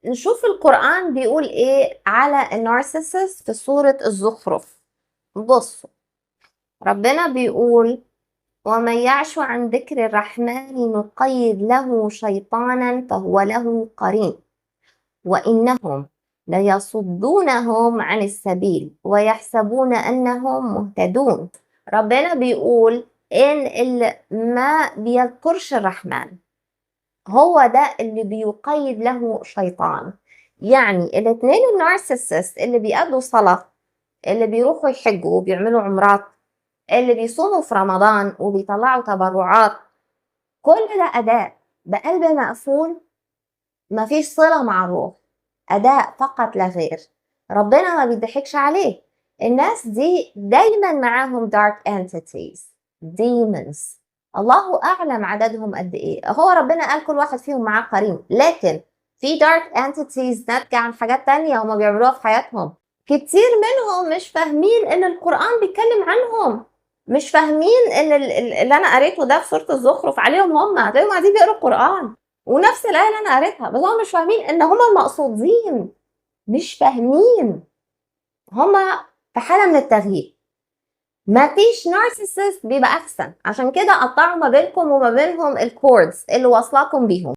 نشوف القرآن بيقول ايه على ال narcissist في سورة الزخرف. بصوا، ربنا بيقول: ومن يعش عن ذكر الرحمن نقيض له شيطانا فهو له قرين وإنهم ليصدونهم عن السبيل ويحسبون أنهم مهتدون. ربنا بيقول إن اللي ما بيذكرش الرحمن هو ده اللي بيقيد له شيطان. يعني الاثنين ال narcissist اللي بيأدوا صلاة، اللي بيروحوا يحجوا وبيعملوا عمرات، اللي بيصوموا في رمضان وبيطلعوا تبرعات، كل ده أداء بقلب مقفول، مفيش صلة مع الروح، أداء فقط لا غير. ربنا ما بيضحكش عليه. الناس دي دايما معاهم dark entities، demons، الله أعلم عددهم قد إيه. هو ربنا قال كل واحد فيهم معاه قرين، لكن في dark entities ناتجة عن حاجات تانية هما بيعملوها في حياتهم. كتير منهم مش فاهمين إن القرآن بيتكلم عنهم، مش فاهمين إن اللي أنا قريته ده في سورة الزخرف عليهم هم. هتلاقيهم قاعدين بيقروا القرآن ونفس الآية اللي أنا قريتها، بس هم مش فاهمين إن هم المقصودين، مش فاهمين، هم في حالة من التغيير. ما فيش narcissist بيبقى أحسن، عشان كده قطعوا ما بينكم وما بينهم ال cords اللي واصلاكم بيهم.